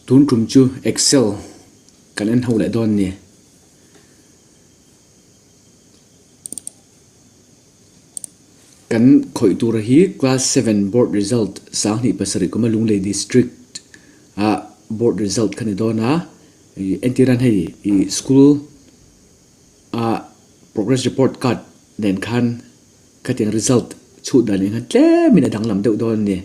Tun tum chu Excel kan en ho leh dawn a ni. Kan khawih tur hi class seven board result 2007 kuma Lunglei district ah board result kha ni dawn a ih entir an hei ih school ah progress report card nen khan khatiang result chhut dan nen khan tlemin a danglam deuh dawn a ni.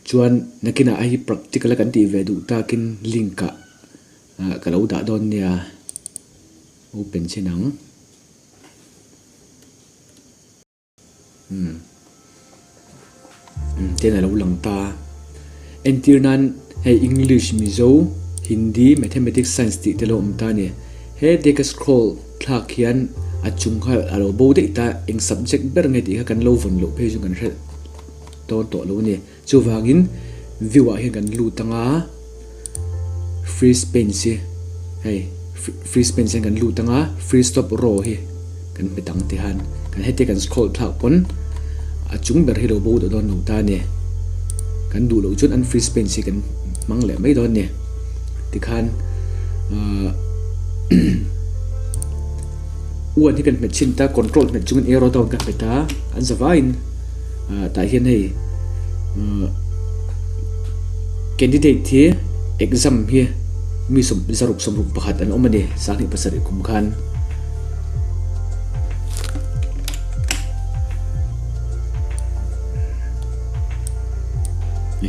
Chuan nakinah hei hi practical a kan tih ve duh takin link ah ah ka lo dah dawn nia open chin ang. Umm umm ten a lo lang ta a entir nan hei English Mizo Hindi Mathematics Science tih te lo awm ta a ni he te ka scroll thlak hian a chung kha a lo bo daih ta eng subject ber nge tih kha kan lo vawn loh phei chu kan hre dawn tawh lo a ni. Chuvangin view ah hian kan lut ang a, freeze panes hi hei freeze panes hian kan lut ang a, freeze top row hi kan hmet ang ti han kan heti kan scroll thlak pawn a chung ber hi lo bo tawh dawn lo ta a ni. Kan duh loh chuan unfreeze panes hi kan hmang leh mai dawn a ni. Tikhan ahh uan hi kan hmet chhin ta control hmet chungin arrow down ka hmet a an za vaiin. Ah tah hian hei candidate hi exam hi mi sawm zaruk sawmruk pakhat an awm a ni 2007 kum khan.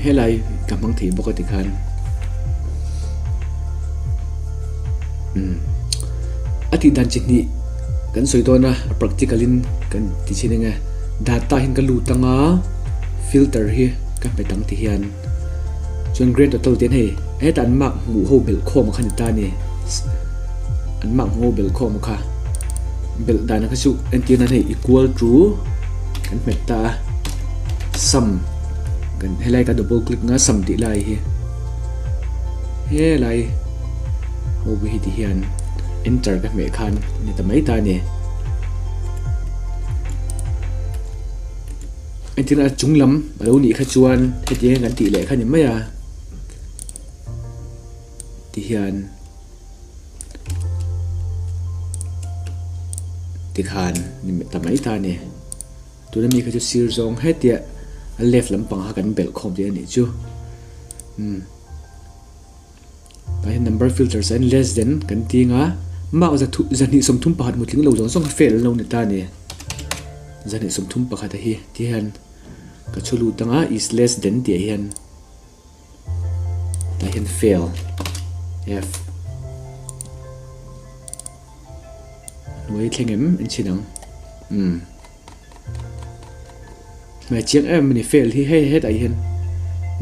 Helai ka hmang thei bawk a tikhan umm a tih dan chi hnih kan sawi dawn a a practical in kan ti chhin ang e. Data hian ka lut ang a, filter hi ka hmet ang ti hian chuan grand total te hian hei hetah an mark hmuh ho belh khawm kha ni ta a ni an mark hmuh ho belh khawm kha belh dan kha chu entir nan hei equal to kan hmet ta a sum kan helai ka double click anga sum tih lai hi helai ho hi ti hian enter ka hmeh khan ni ta mai ta a ni. Engtin a chung lam a lo nih kha chuan hetiang hian kan tih leh kha ni mai a tihian tikhan ni ta mai ta a ni tuna mi kha chu sir zawng hetia a left lampang kha kan belh khawm tih a nih chu umm. Tah hian number filters ah hian less than kan ti anga mark 231 mutling lo zawng zawng kha fail an lo ni ta a ni 231 a hi ti hian ka chhu lut anga is less than tih ah hian tah hian fail f hnuai thleng em en chhin ang umm. Hmai chiang em a ni fail hi hei hetah hian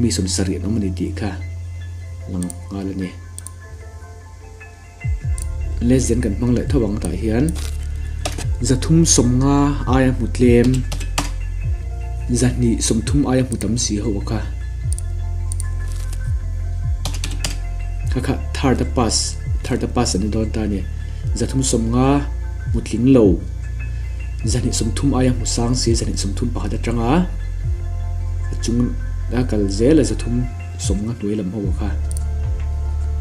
mi 70 an awm a ni tih kha lang nghal a ni. Less than kan hmang leh tho ang tah hian 350 aia hmu tlem 230 aia hmu tam si ho kha kha kha third a pass third a pass an ni dawn ta a ni 350 hmu tling lo. 230 aia hmu sang si 231 atanga a chung a kal zel a 350 hnuai lam ho kha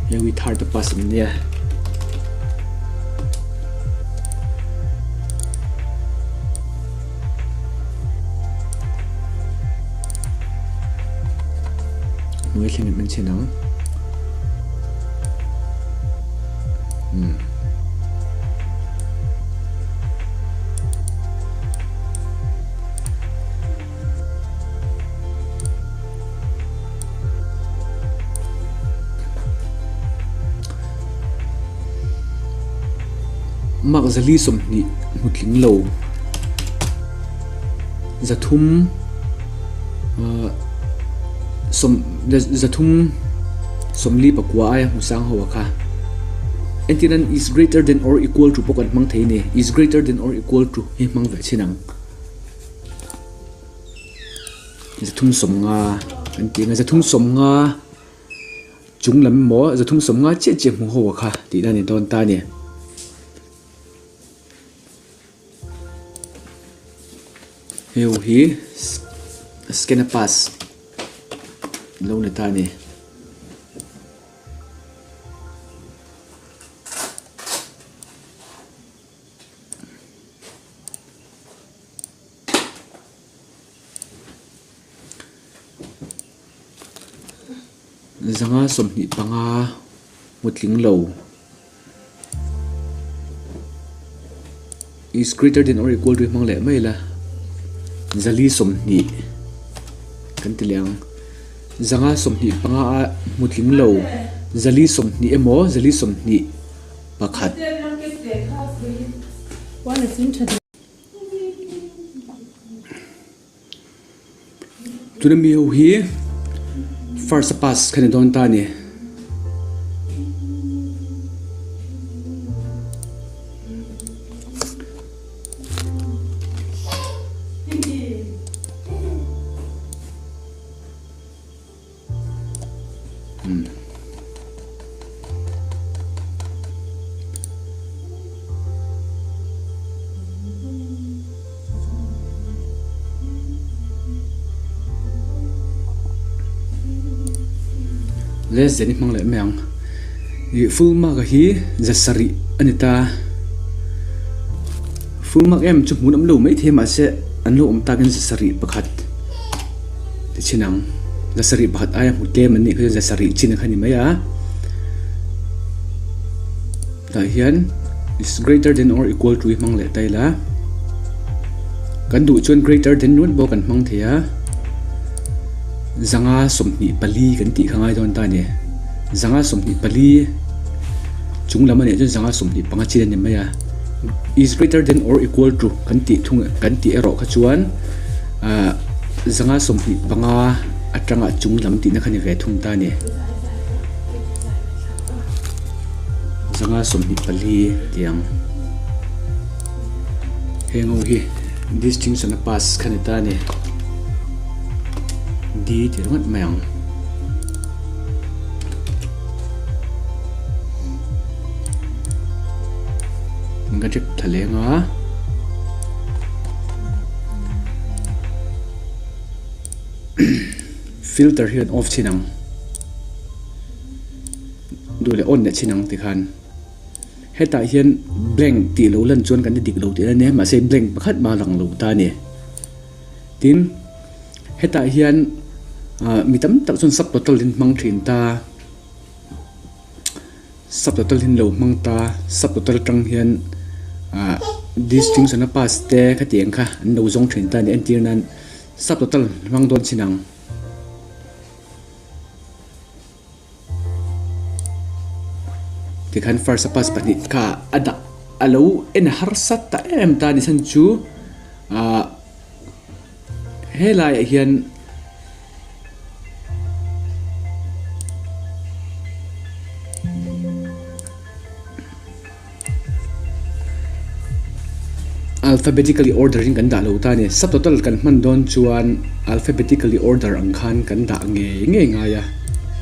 heng hi third pass an nia. Hnuai thleng in an chhen ang. Umm. Mark 420 hmu tling lo 300 ahh sawm 349 aia hmu sang ho a kha. Entir nan is greater than or equal to pawh kan hmang thei a ni. Is greater than or equal to hi hmang ve chin ang. 350 kan tih ang a 350 chung lam emaw 350 chiah chiah hmu ho a kha tih na ni dawn ta a ni. Heu hi scanner pass lo ni ta a ni. 25 hmu tling lo is greater than or equal to hi hmang leh mai ila 420 kan ti leh ang 525 a hmu tling lo 420 emaw 421. Tuna mi ho hi first a pass kha ni dawn ta a ni. Less than i hmang leh mai ang ih full mark a hi zasarih a ni ta full mark em chu hmun awm lo maithei mahse an lo awm takin zasarih pakhat. Ti chhin ang, zasarih pakhat aia hmu tlem an nih kha chuan zasarih chin kha a ni mai a. Tah hian is greater than or equal to hi hmang leh ta ila. Kan duh chuan greater than ringawt pawh kan hmang thei a. 524 kan tih kha ngai dawn ta a ni. 524 chung lam a nih chuan 525 chin a ni mai a. Is greater than or equal to kan tih thung kan tih erawh kha chuan. Ahh 525 atanga chung lam tihna kha ni ve thung ta a ni. 524 tih ang. Heng ho hi distinction a pass kha ni ta a ni. D tih ringawt mai ang. Ka check thla leng a. Filter hi an off chin ang duh leh on leh chin ang tikhan hetah hian blank tih lo lan chuan kan ti dik lo tih a nia mahse blank pakhat mah a lang lo ta a ni tin hetah hian ah mi tam tak chuan subtotal in hmang thin ta. Subtotal hi an lo hmang ta, subtotal atang hian ah distinction a pass te khatiang kha an lo zawng thin ta a ni entir nan subtotal hmang dawn chin ang. Tikhan first a pass pahnih kha a dah a lo en harsa ta em em ta a ni chhan chu ah helaiah hian. Alphabetically order in kan dah lo ta a ni. Subtotal kan hman dawn chuan alphabetically order ang khan kan dah ngei ngei ngai a.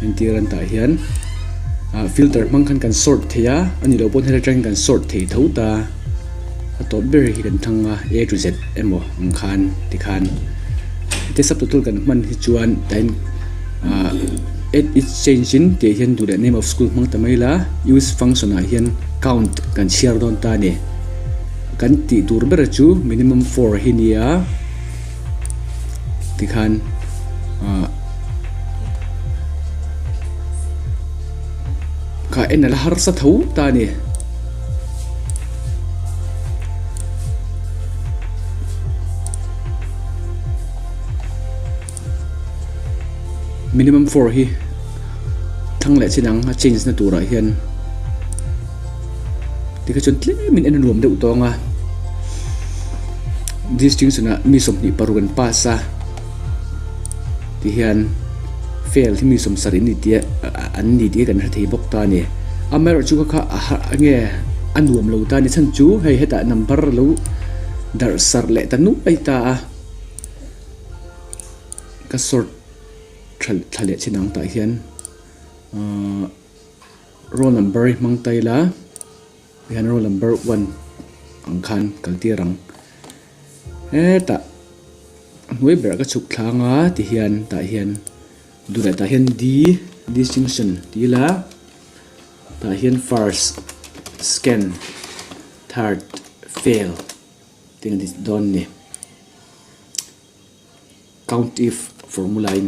Entir an tah hian ah filter hmang khan kan sort thei a, a nih loh pawh heti atangin kan sort thei tho ta. A tawp ber hi kan thlang a, A to Z emaw ang khan tikhan heti subtotal kan hman hi chuan tain ah add each change in tih hian duh leh name of school hmang ta mai la use function ah hian count kan chhiar dawn ta a ni kan tih tur ber chu minimum four hi nia tikhan ah kha en a la harsa tho ta a ni. Minimum four hi thlang leh chin ang a change na turah hian tikha chuan tlemin en a nuam deuh tawng a distinction ah mi 26 an pass a tihian fail hi mi 70 an ni tih an ni tih kan hre thei bawk ta a ni amaherawhchu kha kha a har enge a nuam lo ta a ni chhan chu hei hetah number lo darh sarh leh ta nuai ta a. Ka sort tha thla leh chin ang tah hian ahh roll number hi hmang ta ila tihian roll number one ang khan kal tir ang hetah a hnuai berah ka chhuk thlang a tihian tah hian duh leh tah hian D distinction ti ila tah hian first second third fail tih a ni dawn a ni. Count if formula in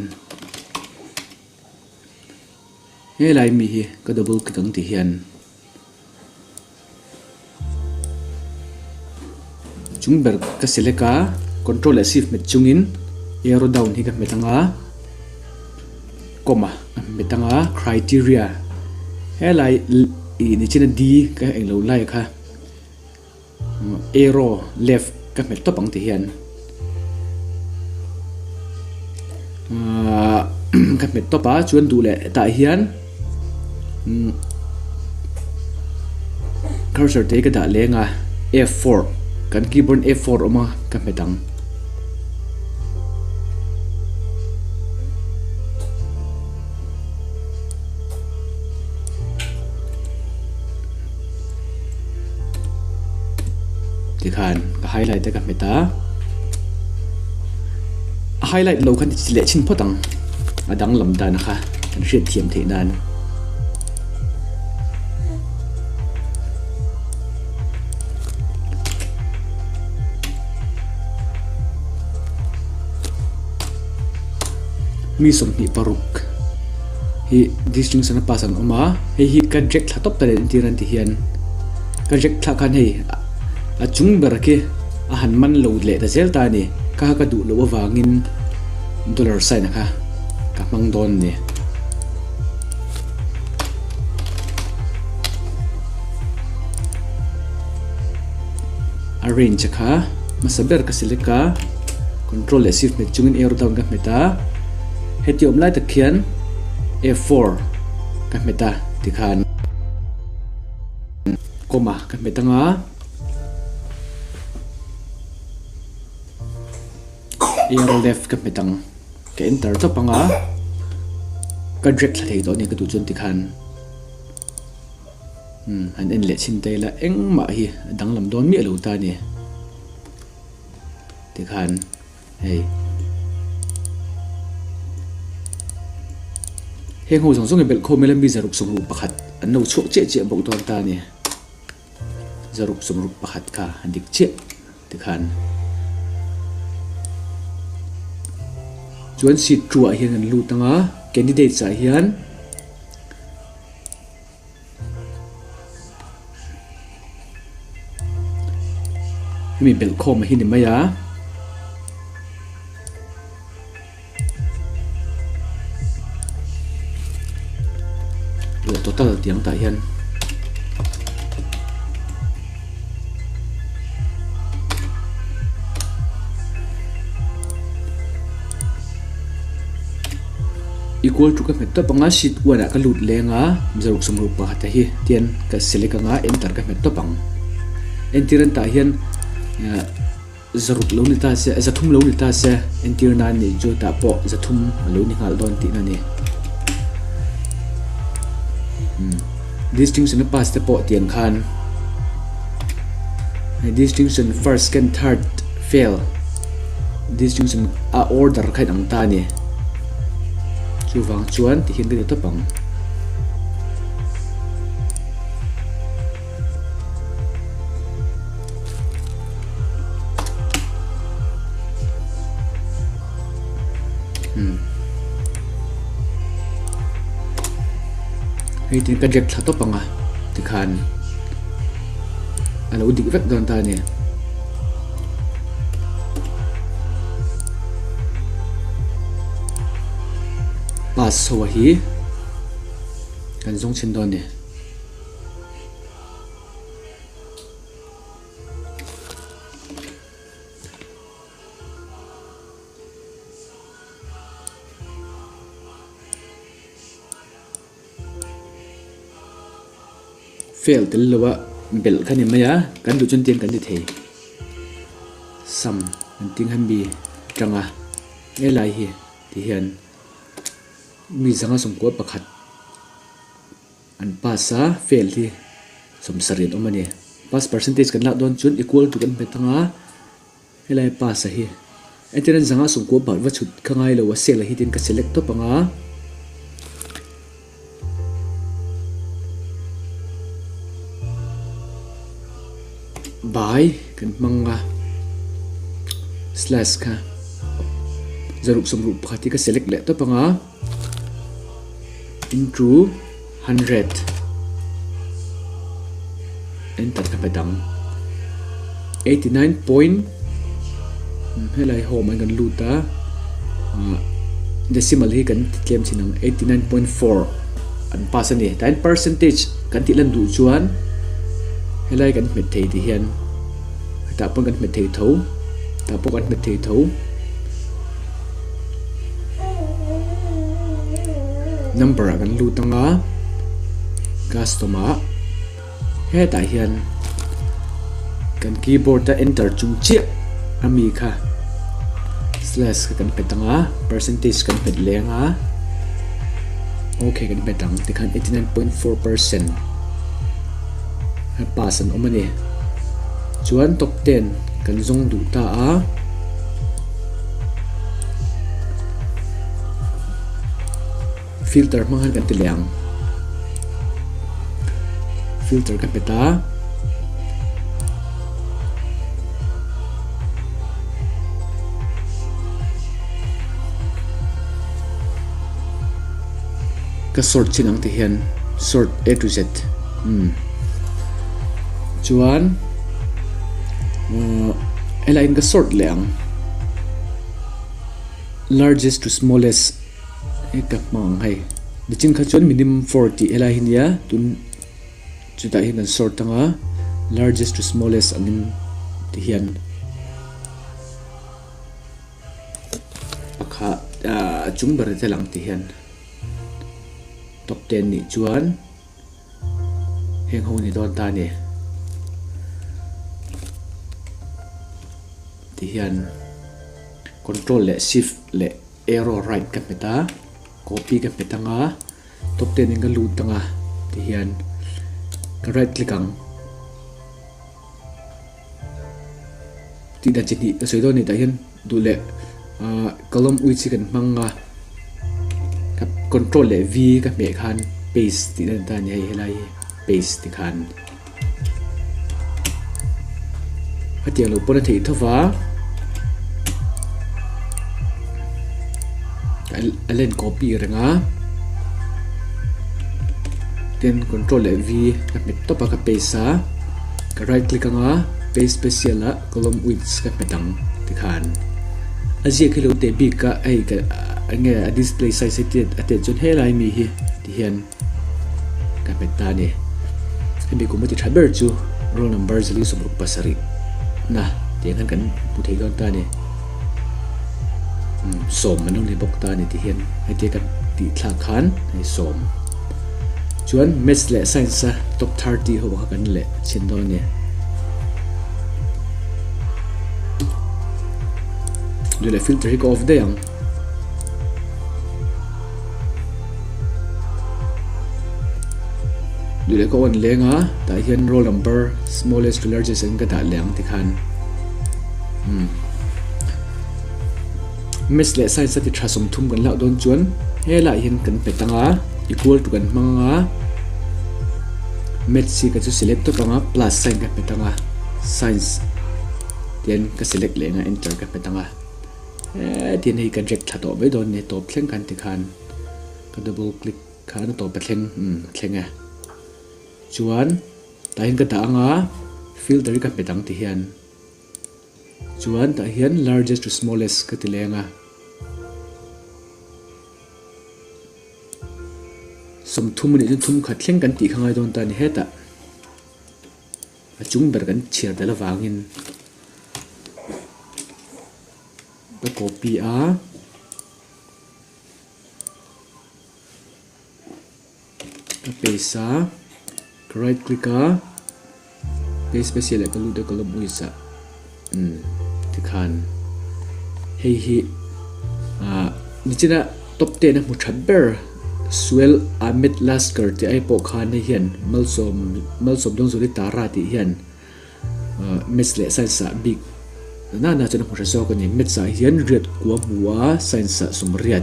Helai mi hi ka double click ang ti hian chung ber ka select a control leh shift hmet chungin arrow down hi ka hmet ang a comma ka hmet ang a criteria helai ih nichina d ka englo lai kha. Arrow left ka hmet tawp ang ti hian ahh ka hmet tawp a chuan duh leh tah hian cursor te hi ka dah leng a F4 kan keyboard F4 awm a ka hmet ang. Tikhan ka highlight a ka hmet a, a highlight lo khan ti leh chhin phawt ang a danglam dan kha kan hriat thiam theih nan. Mi 26 hi distinction a pass an awm a hei hi ka drag thla tawp ta leh entir an ti hian ka drag thla khan hei a chung ber khi a han man lo leh ta zel ta a ni kha kha ka duh loh avangin dollar sign a kha ka hmang dawn a ni. A range kha hmasa ber ka select a control leh shift hmet chungin arrow down ka hmet a heti awm lai tak khian F4 ka hmet a tikhan comma ka hmet anga arrow left ka hmet ang ka enter chawp anga ka drag thla thei tawh a ni ka duh chuan tikhan. Umm han en leh chhin ta ila engmah hi a danglam dawn miah lo ta a ni tikhan hei heng ho zawng zawng hi belh khawm ila mi zaruk sawmruk pakhat an lo chhuak chiah chiah bawk dawn ta a ni zaruk sawmruk pakhat kha a dik chiah tikhan chuan seat two ah hian an lut ang a candidates ah hian. Hemi belh khawm hi ni mai a. Total tiang tah hian. Equal to ka hmet tawp anga sheet 1 ah ka lut leng a zaruk sawmruk pakhat a hi tian ka select anga enter ka hmet tawp ang entir an tah hian zaruk lo ni ta se zathum lo ni ta se entir nan nih chu tah pawh zathum a lo ni nghal dawn tihna a ni distinction a pass te pawh tiang khan distinction first second third fail. Distinction a order kha in ang ta a ni. Chuvang chuan ti hian ka ti tawp ang. Hmm. Hei tin ka drag thla tawp ang a tikhan a lo dik vek dawn ta a ni. Pass ho hi kan zawng chhin dawn ni. Fail tel lo a belh kha ni mai a kan duh chuan tiang kan ti thei sam an ting han mi atang a helai hi ti hian mi zanga sawmkua pakhat an pass a fail hi sawmsarih an awm a ni pass percentage kan lak dawn chuan equal to kan hmet ang a. Helai pass a hi entirna zanga sawmkua bat va chhut kha ngai lo a sale a hi tin ka select tawp ang a. Bai kan hmang a slash kha zaruk sawmruh pakhat hi ka select leh tawp ang a into. 100 enter ka pe dang 89 point helai home an kan lut a decimal hi kan ti tlem thin ang 89.4 an pass a ni tain percentage kan tih lan duh chuan helai kan hmet thei ti hian hetah pawh kan hmet thei tho tah pawh kan hmet thei tho. Number ah kan lut ang a custom ah hetah hian kan keyboard a enter chung chiah ami kha slash kha kan hmet ang a percentage kan hmet leng a okay kan hmet ang tikhan 89.4 percent pass an awm a ni chuan top 10 kan zawng duh ta a. Filter hmang hian kan ti leh ang. Filter ka hmet a. Ka sort chin ang ti hian sort A to Z. Hmm. Chuan helai in ka sort leh ang. Largest to smallest hei ka hmang ang hei nichin kha chuan minimum 4 tih helai hi nia tun chutah hian kan sort anga largest to smallest angin ti hian pakhat a chung ber te lang ti hian top 10 nih chuan heng ho ni dawn ta a ni ti hian control leh shift leh arrow right ka hmet a copy ka hmet anga top 10 in ka lut anga ti hian ka right click ang tih dan chi hnih ka sawi dawn a ni tah hian duh leh ahh column which hi kan hmang a control leh v ka hmeh khan paste tih na ni ta a ni hei helai hi paste ti khan hetiang lo pawn a theih tho va a len copy reng a tin control leh v ka hmet tawp a ka paste a ka right click anga paste special ah column width ka hmet ang tikhan a ziak hi lo teh bik a hei ka enge a display size hi a tet chuan helai mi hi tihian ka hmet ta a ni. Hemi kum a ti tha ber chu roll number 067 na tih ang hian kan hmu thei dawn ta a ni. Umm sawm an lo ni bawk ta a ni tih hian hetia ka tih thlak khan hei sawm chuan maths leh science a top 30 ho kha kan leh chhin dawn a ni. Duh leh filter hi ka off daih ang. Duh leh ka on leng a tah hian roll number smallest to largest ang ka dah leh ang tikhan umm maths leh science a ti tha 30 kan lak dawn chuan helaiah hian kan pet ang a equal to kan hmang ang a maths hi ka chu select tawp ang a plus sign ka hmet ang a science tian ka select leh ang a enter ka hmet ang a. Hetin hei ka drag thla tawh mai dawn nia tawp thleng khan tikhan ka double click khan a tawp a thleng umm a thleng e chuan tah hian ka dah ang a filter hi ka hmet ang ti hian chuan tah hian largest to smallest ka ti leng a 30 a nih chuan thum khat thleng kan tih kha ngai dawn ta a ni hetah. A chung ber kan chhiar tel avangin ka copy a ka paste a ka right click a paste special ah ka lut a ka lawm uisa umm tikhan hei hi ah nichina top 10 a hmu tha ber. Suel Ahmed Lasker tih ai pawh khan hei hian Malsawm Malsawm Dawngzuli Tara tih hian Maths leh Science ah bik nana nana chuan a hmu hre zawk a ni. Maths ah hian riat kua hmu a, Science ah sawmriat.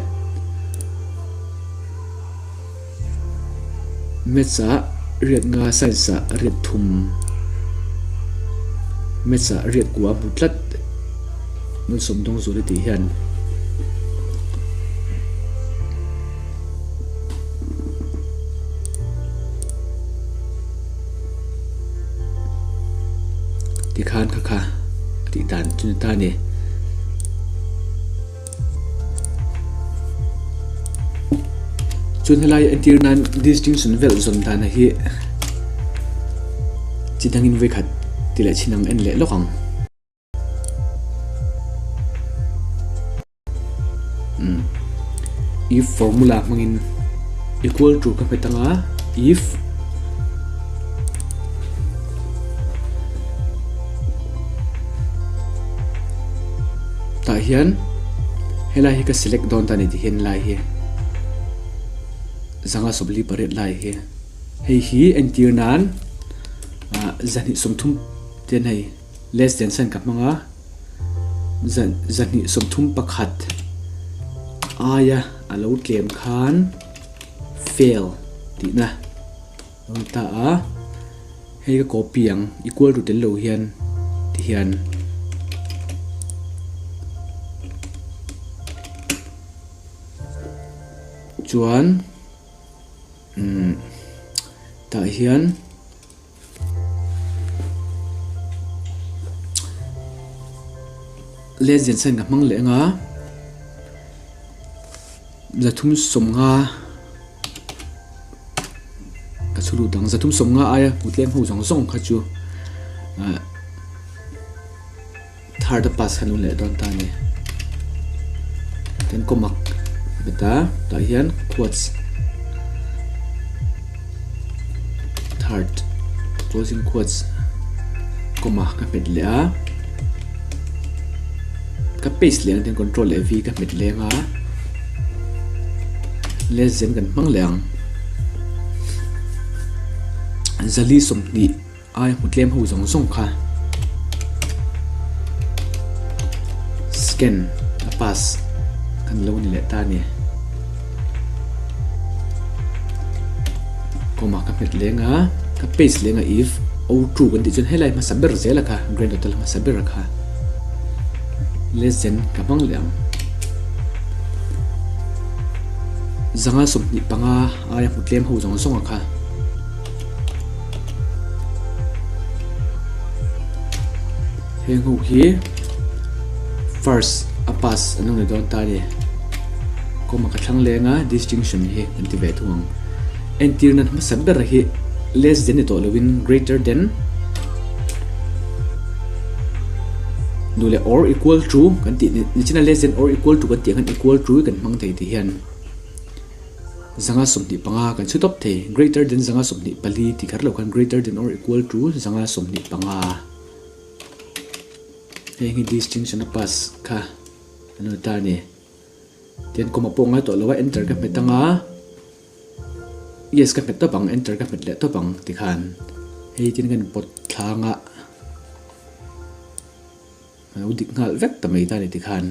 Maths ah riat nga, Science ah riat thum. Maths ah riat kua hmu tlat Malsawm Dawngzuli tih hian. Tikhan kha kha a tih dan chu ni ta a ni. Chuan helai entir nan distinction vel zawn dana hi chi dangin vawikhat ti leh chin ang en leh lawk ang. If formula hmangin equal to ka hmet anga if tah hian helai hi ka select dawn ta a ni ti hian lai hi zanga 48 lai hi hei hi entir nan ah 230 te an hei. Less than sign ka hmang a, 231 aia a lo tlem khan fail tihna a awm ta a, hei ka copy ang equal to tel lo hian tihian chuan umm tah hian. Less than sign ka hmang leh anga 350 ka chhu lut ang 350 aia hmu tlem ho zawng zawng kha chu ah third a pass kha an awm leh dawn ta a ni tin kawmak heta tah hian quotes third closing quotes comma ka hmet leh a ka paste leh ang tin control leh v ka hmet leng a less than kan hmang leh ang 420. Ai hmu tlem ho zawng zawng kha scan a pass kan lo ni leh ta a ni. Comma ka hmet leng a, ka paste leng a if o true kan tih chuan helai hmasa ber zel a kha grand total hmasa ber a kha less than ka hmang leh ang. 525 aia hmu tlem ho zawng zawng a kha. Heng ho hi first a pass an lo ni dawn ta a ni. Comma ka thlang leng a distinction hi kan ti ve thung ang. Entirna hmasa ber hi less than ni tawh lovin greater than duh leh or equal to kan tih nichina less than or equal to kan tih ang khan equal to hi kan hmang thei tih hian. 125 kan chhu tawp thei. Greater than 124 tih kher lo khan greater than or equal to 125. Heng hi distinction a pass kha an lo ta a ni. Tian comma pawh ngai tawh lo a enter ka hmet anga yes ka hmet tawp ang enter ka hmet leh tawp ang tikhan hei tin kan pawt thlang a a lo dik nghal vek ta mai ta a ni tikhan.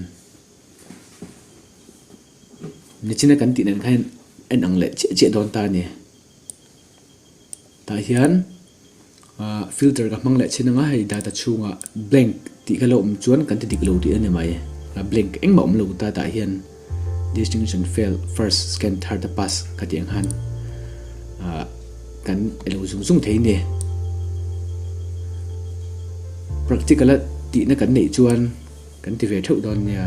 Nichina kan tih nen khan en ang leh chiah chiah dawn ta a ni. Tah hian ah filter ka hmang leh chin anga hei data chhungah blank tih kha lo awm chuan kan ti dik lo tih a ni mai. A blank engmah awm lo ta tah hian distinction fail first scan third a pass ka tih ang khan ah kan elo zung zung thei a ni. Practical a tihna kan neih chuan. Kan ti ve theuh dawn nia.